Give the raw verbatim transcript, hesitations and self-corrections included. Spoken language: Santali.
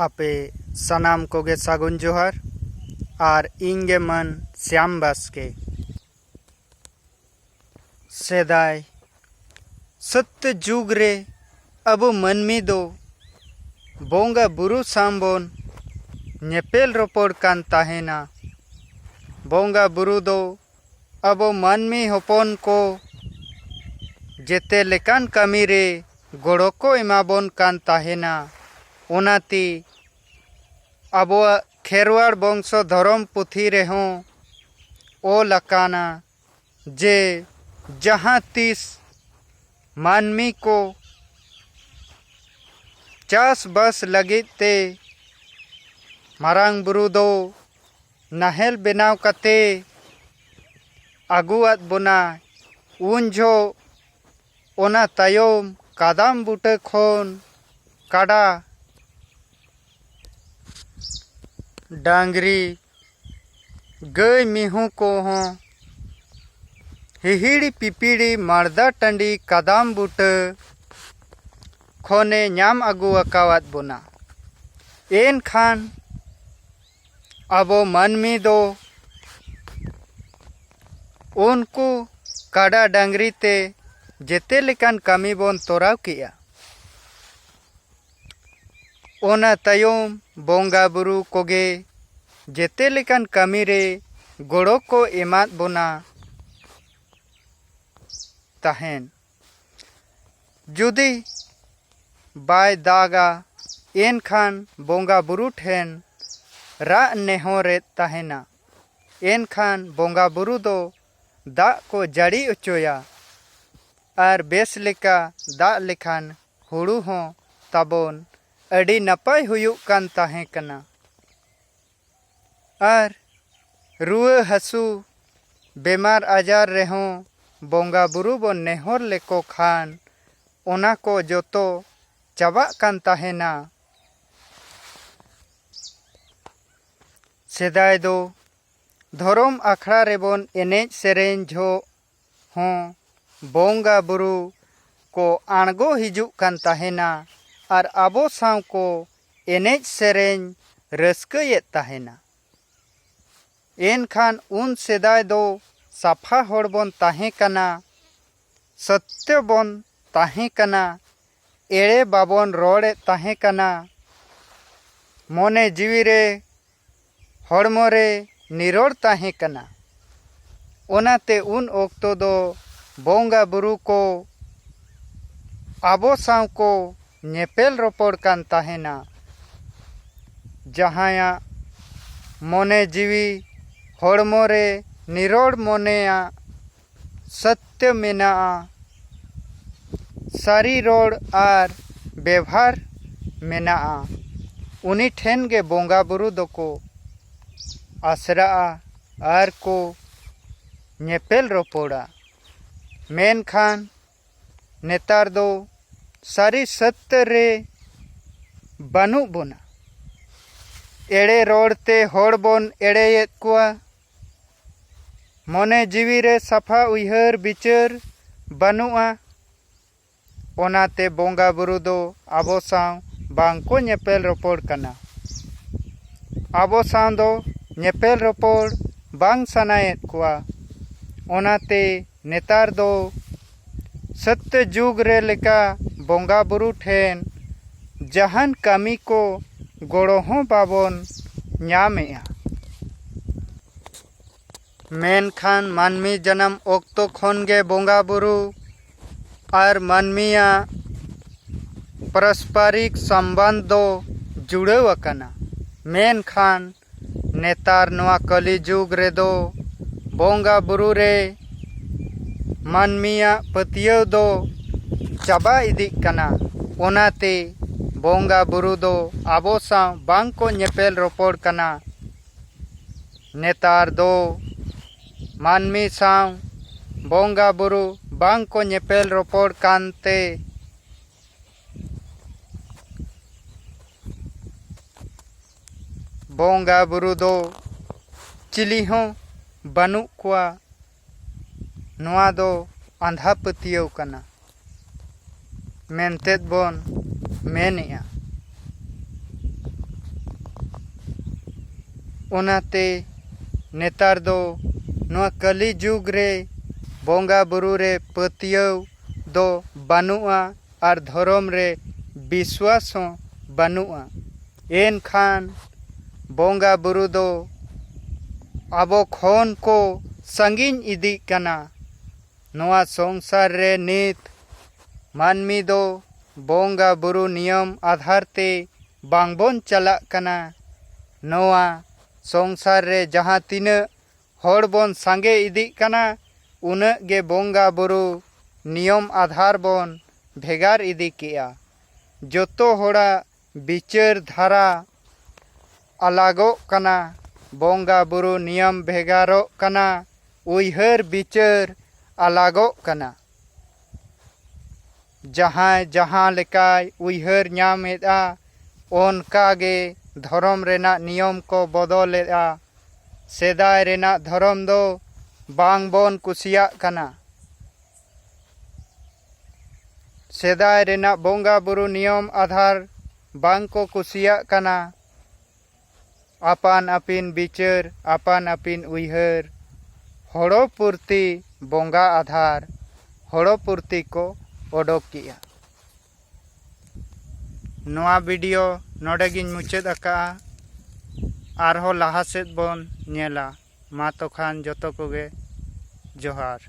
ᱟᱯᱮ ᱥᱟᱱᱟᱢ ᱠᱚᱜᱮ ᱥᱟᱹᱜᱩᱱ ᱡᱚᱦᱟᱨ᱾ ᱟᱨ ᱤᱧ ᱜᱮ ᱢᱟᱹᱱ ᱥᱭᱟᱢ ᱵᱟᱥᱠᱮ᱾ ᱥᱮᱫᱟᱭ ᱥᱚᱛᱭᱚ ᱡᱩᱜᱽ ᱨᱮ ᱟᱵᱚ ᱢᱟᱹᱱᱢᱤ ᱫᱚ ᱵᱚᱸᱜᱟ ᱵᱩᱨᱩ ᱥᱟᱶ ᱵᱚᱱ ᱧᱮᱯᱮᱞ ᱨᱚᱯᱚᱲ ᱠᱟᱱ ᱛᱟᱦᱮᱱᱟ᱾ ᱵᱚᱸᱜᱟ ᱵᱩᱨᱩ ᱫᱚ ᱟᱵᱚ ᱢᱟᱹᱱᱢᱤ ᱦᱚᱯᱚᱱ ᱠᱚ ᱡᱮᱛᱮ ᱞᱮᱠᱟᱱ ᱠᱟᱹᱢᱤ ᱨᱮ ᱜᱚᱲᱚ ᱠᱚ ᱮᱢᱟᱵᱚᱱ ᱠᱟᱱ ᱛᱟᱦᱮᱱᱟ᱾ ᱚᱱᱟᱛᱮ ᱟᱵᱚᱣᱟᱜ ᱠᱷᱮᱨᱣᱟᱲ ᱵᱚᱝᱥᱚ ᱫᱷᱚᱨᱚᱢ ᱯᱩᱛᱷᱤ ᱨᱮᱦᱚᱸ ᱚᱞ ᱟᱠᱟᱱᱟ ᱡᱮ ᱡᱟᱦᱟᱸ ᱛᱤᱥ ᱢᱟᱹᱱᱢᱤ ᱠᱚ ᱪᱟᱥᱵᱟᱥ ᱞᱟᱹᱜᱤᱫ ᱛᱮ ᱢᱟᱨᱟᱝ ᱵᱩᱨᱩ ᱫᱚ ᱱᱟᱦᱮᱞ ᱵᱮᱱᱟᱣ ᱠᱟᱛᱮ ᱟᱹᱜᱩᱣᱟᱫ ᱵᱚᱱᱟ, ᱩᱱ ᱡᱚᱦᱚᱜ ᱚᱱᱟ ᱛᱟᱭᱚᱢ ᱠᱟᱫᱟᱢ ᱵᱩᱴᱟᱹ ᱠᱷᱚᱱ ᱠᱟᱰᱟ, ᱰᱟᱝᱨᱤ, ᱜᱟᱹᱭ ᱢᱤᱦᱩ ᱠᱚᱦᱚᱸ ᱦᱤᱦᱤᱲᱤ ᱯᱤᱯᱤᱲᱤ ᱢᱟᱲᱫᱟ ᱴᱟᱺᱰᱤ ᱠᱟᱫᱟᱢ ᱵᱩᱴᱟᱹ ᱠᱷᱚᱱᱮ ᱧᱟᱢ ᱟᱹᱜᱩ ᱟᱠᱟᱣᱟᱫ ᱵᱚᱱᱟ᱾ ᱮᱱᱠᱷᱟᱱ ᱟᱵᱚ ᱢᱟᱹᱱᱢᱤ ᱫᱚ ᱩᱱᱠᱩ ᱠᱟᱰᱟ ᱰᱟᱝᱨᱤ ᱛᱮ ᱡᱮᱛᱮ ᱞᱮᱠᱟᱱ ᱠᱟᱹᱢᱤ ᱵᱚᱱ ᱛᱚᱨᱟᱣ ᱠᱮᱜᱼᱟ᱾ ᱚᱱᱟ ᱛᱟᱭᱚᱢ ᱵᱚᱸᱜᱟ ᱵᱩᱨᱩ ᱠᱚᱜᱮ ᱡᱮᱛᱮ ᱞᱮᱠᱟᱱ ᱠᱟᱹᱢᱤ ᱨᱮ ᱜᱚᱲᱚ ᱠᱚ ᱮᱢᱟᱫ ᱵᱚᱱᱟ ᱛᱟᱦᱮᱸᱱ᱾ ᱡᱩᱫᱤ ᱵᱟᱭ ᱫᱟᱜᱟ, ᱮᱱᱠᱷᱟᱱ ᱵᱚᱸᱜᱟ ᱵᱩᱨᱩ ᱴᱷᱮᱱ ᱨᱟᱜ ᱱᱮᱦᱚᱨᱮᱫ ᱛᱟᱦᱮᱱᱟ᱾ ᱮᱱᱠᱷᱟᱱ ᱵᱚᱸᱜᱟ ᱵᱩᱨᱩ ᱫᱚ ᱫᱟᱜ ᱠᱚ ᱡᱟᱹᱲᱤ ᱚᱪᱚᱭᱟ᱾ ᱟᱨ ᱵᱮᱥ ᱞᱮᱠᱟ ᱫᱟᱜ ᱞᱮᱠᱷᱟᱱ ᱦᱩᱲᱩ ᱦᱚᱸ ᱛᱟᱵᱚᱱ ᱟᱹᱰᱤ ᱱᱟᱯᱟᱭ ᱦᱩᱭᱩᱜ ᱠᱟᱱ ᱛᱟᱦᱮᱸ ᱠᱟᱱᱟ᱾ ᱟᱨ ᱨᱩᱣᱟᱹ ᱦᱟᱹᱥᱩ, ᱵᱮᱢᱟᱨ ᱟᱡᱟᱨ ᱨᱮᱦᱚᱸ ᱵᱚᱸᱜᱟ ᱵᱩᱨᱩ ᱵᱚᱱ ᱱᱮᱦᱚᱨ ᱞᱮᱠᱚ ᱠᱷᱟᱱ, ᱚᱱᱟ ᱠᱚ ᱡᱚᱛᱚ ᱪᱟᱵᱟᱜ ᱠᱟᱱ ᱛᱟᱦᱮᱱᱟ᱾ ᱥᱮᱫᱟᱭ ᱫᱚ ᱫᱷᱚᱨᱚᱢ ᱟᱠᱷᱲᱟ ᱨᱮᱵᱚᱱ ᱮᱱᱮᱡ ᱥᱮᱨᱮᱧ ᱡᱚᱦᱚᱜ ᱦᱚᱸ ᱵᱚᱸᱜᱟ ᱵᱩᱨᱩ ᱠᱚ ᱟᱬᱜᱚ ᱦᱤᱡᱩᱜ ᱠᱟᱱ ᱛᱟᱦᱮᱱᱟ ᱟᱨ ᱟᱵᱚ ᱥᱟᱶ ᱠᱚ ᱮᱱᱮᱡ ᱥᱮᱨᱮᱧ ᱨᱟᱹᱥᱠᱟᱹᱭᱮᱫ ᱛᱟᱦᱮᱱᱟ᱾ ᱮᱱᱠᱷᱟᱱ ᱩᱱ ᱥᱮᱫᱟᱭ ᱫᱚ ᱥᱟᱯᱷᱟ ᱦᱚᱲ ᱵᱚᱱ ᱛᱟᱦᱮᱸ ᱠᱟᱱᱟ, ᱥᱚᱛᱭᱚ ᱵᱚᱱ ᱛᱟᱦᱮᱸ ᱠᱟᱱᱟ, ᱮᱲᱮ ᱵᱟᱵᱚᱱ ᱨᱚᱲᱮᱫ ᱛᱟᱦᱮᱸ ᱠᱟᱱᱟ, ᱢᱚᱱᱮ ᱡᱤᱣᱤ ᱨᱮ, ᱦᱚᱲᱢᱚ ᱨᱮ ᱱᱤᱨᱚᱲ ᱛᱟᱦᱮᱸ ᱠᱟᱱᱟ᱾ ᱚᱱᱟᱛᱮ ᱩᱱ ᱚᱠᱛᱚ ᱫᱚ ᱵᱚᱸᱜᱟ ᱵᱩᱨᱩ ᱠᱚ ᱟᱵᱚ ᱥᱟᱶ ᱠᱚ ᱧᱮᱯᱮᱞ ᱨᱚᱯᱚᱲ ᱠᱟᱱ ᱛᱟᱦᱮᱱᱟ᱾ ᱡᱟᱦᱟᱸᱭᱟᱜ ᱢᱚᱱᱮ ᱡᱤᱣᱤ ᱦᱚᱲᱢᱚ ᱨᱮ ᱱᱤᱨᱚᱲ ᱢᱚᱱᱮᱭᱟᱜ ᱥᱚᱛᱭᱚ ᱢᱮᱱᱟᱜᱼᱟ, ᱥᱟᱹᱨᱤ ᱨᱚᱲ ᱟᱨ ᱵᱮᱵᱷᱟᱨ ᱢᱮᱱᱟᱜᱼᱟ, ᱩᱱᱤ ᱴᱷᱮᱱ ᱜᱮ ᱵᱚᱸᱜᱟ ᱵᱩᱨᱩ ᱫᱚᱠᱚ ᱟᱥᱨᱟᱜᱼᱟ ᱟᱨ ᱠᱚ ᱧᱮᱯᱮᱞ ᱨᱚᱯᱚᱲᱟ᱾ ᱢᱮᱱᱠᱷᱟᱱ ᱱᱮᱛᱟᱨ ᱫᱚ ᱥᱟᱹᱨᱤ ᱥᱚᱛᱭᱚ ᱨᱮ ᱵᱟᱹᱱᱩᱜ ᱵᱚᱱᱟ᱾ ᱮᱲᱮ ᱨᱚᱲ ᱛᱮ ᱦᱚᱲ ᱵᱚᱱ ᱮᱲᱮᱭᱮᱫ ᱠᱚᱣᱟ᱾ ᱢᱚᱱᱮ ᱡᱤᱣᱤ ᱨᱮ ᱥᱟᱯᱷᱟ ᱩᱭᱦᱟᱹᱨ ᱵᱤᱪᱟᱹᱨ ᱵᱟᱹᱱᱩᱜᱼᱟ᱾ ᱚᱱᱟᱛᱮ ᱵᱚᱸᱜᱟ ᱵᱩᱨᱩ ᱫᱚ ᱟᱵᱚ ᱥᱟᱶ ᱵᱟᱝ ᱠᱚ ᱧᱮᱯᱮᱞ ᱨᱚᱯᱚᱲ ᱠᱟᱱᱟ᱾ ᱟᱵᱚ ᱥᱟᱶ ᱫᱚ ᱧᱮᱯᱮᱞ ᱨᱚᱯᱚᱲ ᱵᱟᱝ ᱥᱟᱱᱟᱭᱮᱫ ᱠᱚᱣᱟ᱾ ᱚᱱᱟᱛᱮ ᱱᱮᱛᱟᱨ ᱫᱚ ᱥᱚᱛᱭᱚ ᱡᱩᱜᱽ ᱨᱮ ᱞᱮᱠᱟ ᱵᱚᱸᱜᱟ ᱵᱩᱨᱩ ᱴᱷᱮᱱ ᱡᱟᱦᱟᱱ ᱠᱟᱹᱢᱤ ᱠᱚ ᱜᱚᱲᱚ ᱦᱚᱸ ᱵᱟᱵᱚᱱ ᱧᱟᱢᱮᱜᱼᱟ᱾ ᱢᱮᱱᱠᱷᱟᱱ ᱢᱟᱹᱱᱢᱤ ᱡᱟᱱᱟᱢ ᱚᱠᱛᱚ ᱠᱷᱚᱱ ᱜᱮ ᱵᱚᱸᱜᱟ ᱵᱩᱨᱩ ᱟᱨ ᱢᱟᱹᱱᱢᱤᱭᱟᱜ ᱯᱟᱨᱚᱥᱯᱟᱨᱤᱠ ᱥᱚᱢᱵᱟᱱᱫᱷ ᱫᱚ ᱡᱩᱲᱟᱹᱣ ᱟᱠᱟᱱᱟ᱾ ᱢᱮᱱᱠᱷᱟᱱ ᱱᱮᱛᱟᱨ ᱱᱚᱣᱟ ᱠᱟᱹᱞᱤ ᱡᱩᱜᱽ ᱨᱮᱫᱚ ᱵᱚᱸᱜᱟ ᱵᱩᱨᱩ ᱨᱮ ᱢᱟᱹᱱᱢᱤᱭᱟᱜ ᱯᱟᱹᱛᱭᱟᱹᱣ ᱫᱚ ᱪᱟᱵᱟ ᱤᱫᱤᱜ ᱠᱟᱱᱟ᱾ ᱚᱱᱟᱛᱮ ᱵᱚᱸᱜᱟ ᱵᱩᱨᱩ ᱫᱚ ᱟᱵᱚ ᱥᱟᱶ ᱵᱟᱝ ᱠᱚ ᱧᱮᱯᱮᱞ ᱨᱚᱯᱚᱲ ᱠᱟᱱᱟ᱾ ᱱᱮᱛᱟᱨ ᱫᱚ ᱢᱟᱹᱱᱢᱤ ᱥᱟᱶ ᱵᱚᱸᱜᱟ ᱵᱩᱨᱩ ᱵᱟᱝ ᱠᱚ ᱧᱮᱯᱮᱞ ᱨᱚᱯᱚᱲ ᱠᱟᱱᱛᱮ ᱵᱚᱸᱜᱟ ᱵᱩᱨᱩ ᱫᱚ ᱪᱤᱞᱤ ᱦᱚᱸ ᱵᱟᱹᱱᱩᱜ ᱠᱚᱣᱟ᱾ ᱱᱚᱣᱟ ᱫᱚ ᱟᱸᱫᱷᱟ ᱯᱟᱹᱛᱭᱟᱹᱣ ᱠᱟᱱᱟ ᱢᱮᱱᱛᱮᱫ ᱵᱚᱱ ᱢᱮᱱᱮᱜᱼᱟ᱾ ᱚᱱᱟᱛᱮ ᱱᱮᱛᱟᱨ ᱫᱚ ᱱᱚᱣᱟ ᱠᱟᱹᱞᱤ ᱡᱩᱜᱽ ᱨᱮ ᱵᱚᱸᱜᱟ ᱵᱩᱨᱩ ᱨᱮ ᱯᱟᱹᱛᱭᱟᱹᱣ ᱫᱚ ᱵᱟᱹᱱᱩᱜᱼᱟ ᱟᱨ ᱫᱷᱚᱨᱚᱢ ᱨᱮ ᱵᱤᱥᱣᱟᱥ ᱦᱚᱸ ᱵᱟᱹᱱᱩᱜᱼᱟ᱾ ᱮᱱᱠᱷᱟᱱ ᱵᱚᱸᱜᱟ ᱵᱩᱨᱩ ᱫᱚ ᱟᱵᱚ ᱠᱷᱚᱱ ᱠᱚ ᱥᱟᱺᱜᱤᱧ ᱤᱫᱤᱜ ᱠᱟᱱᱟ᱾ ᱱᱚᱣᱟ ᱥᱚᱝᱥᱟᱨ ᱨᱮ ᱱᱤᱛ ᱢᱟᱹᱱᱢᱤ ᱫᱚ ᱵᱚᱸᱜᱟ ᱵᱩᱨᱩ ᱱᱤᱭᱚᱢ ᱟᱫᱷᱟᱨ ᱛᱮ ᱵᱟᱝᱵᱚᱱ ᱪᱟᱞᱟᱜ ᱠᱟᱱᱟ᱾ ᱱᱚᱣᱟ ᱥᱚᱝᱥᱟᱨ ᱨᱮ ᱡᱟᱦᱟᱸ ᱛᱤᱱᱟᱹᱜ ᱦᱚᱲ ᱵᱚᱱ ᱥᱟᱸᱜᱮ ᱤᱫᱤᱜ ᱠᱟᱱᱟ, ᱩᱱᱟᱹᱜ ᱜᱮ ᱵᱚᱸᱜᱟ ᱵᱩᱨᱩ ᱱᱤᱭᱚᱢ ᱟᱫᱷᱟᱨ ᱵᱚᱱ ᱵᱷᱮᱜᱟᱨ ᱤᱫᱤ ᱠᱮᱜᱼᱟ᱾ ᱡᱚᱛᱚ ᱦᱚᱲᱟᱜ ᱵᱤᱪᱟᱹᱨ ᱫᱷᱟᱨᱟ ᱟᱞᱟᱜᱚᱜ ᱠᱟᱱᱟ, ᱵᱚᱸᱜᱟ ᱵᱩᱨᱩ ᱱᱤᱭᱚᱢ ᱵᱷᱮᱜᱟᱨᱚᱜ ᱠᱟᱱᱟ, ᱩᱭᱦᱟᱹᱨ ᱵᱤᱪᱟᱹᱨ ᱟᱞᱟᱜᱚᱜ ᱠᱟᱱᱟ᱾ ᱡᱟᱦᱟᱸᱭ ᱡᱟᱦᱟᱸ ᱞᱮᱠᱟᱭ ᱩᱭᱦᱟᱹᱨ ᱧᱟᱢ ᱮᱫᱼᱟ, ᱚᱱᱠᱟ ᱜᱮ ᱫᱷᱚᱨᱚᱢ ᱨᱮᱱᱟᱜ ᱱᱤᱭᱚᱢ ᱠᱚ ᱵᱚᱫᱚᱞᱮᱫᱼᱟ᱾ ᱥᱮᱫᱟᱭ ᱨᱮᱱᱟᱜ ᱫᱷᱚᱨᱚᱢ ᱫᱚ ᱵᱟᱝ ᱵᱚᱱ ᱠᱩᱥᱤᱭᱟᱜ ᱠᱟᱱᱟ᱾ ᱥᱮᱫᱟᱭ ᱨᱮᱱᱟᱜ ᱵᱚᱸᱜᱟ ᱵᱩᱨᱩ ᱱᱤᱭᱚᱢ ᱟᱫᱷᱟᱨ ᱵᱟᱝ ᱠᱚ ᱠᱩᱥᱤᱭᱟᱜ ᱠᱟᱱᱟ᱾ ᱟᱯᱟᱱ ᱟᱹᱯᱤᱱ ᱵᱤᱪᱟᱹᱨ, ᱟᱯᱟᱱ ᱟᱹᱯᱤᱱ ᱩᱭᱦᱟᱹᱨ, ᱦᱚᱲᱚ ᱯᱩᱨᱛᱤ ᱵᱚᱸᱜᱟ ᱟᱫᱷᱟᱨ, ᱦᱚᱲᱚ ᱯᱩᱨᱛᱤ ᱠᱚ ᱚᱰᱚᱠ ᱠᱮᱜᱼᱟ᱾ ᱱᱚᱣᱟ ᱵᱷᱤᱰᱤᱭᱳ ᱱᱚᱰᱮ ᱜᱤᱧ ᱢᱩᱪᱟᱹᱫ ᱟᱠᱟᱜᱼᱟ᱾ ᱟᱨᱦᱚᱸ ᱞᱟᱦᱟ ᱥᱮᱫ ᱵᱚᱱ ᱧᱮᱞᱟ᱾ ᱢᱟ ᱛᱚᱠᱷᱟᱱ ᱡᱚᱛᱚ ᱠᱚᱜᱮ ᱡᱚᱦᱟᱨ᱾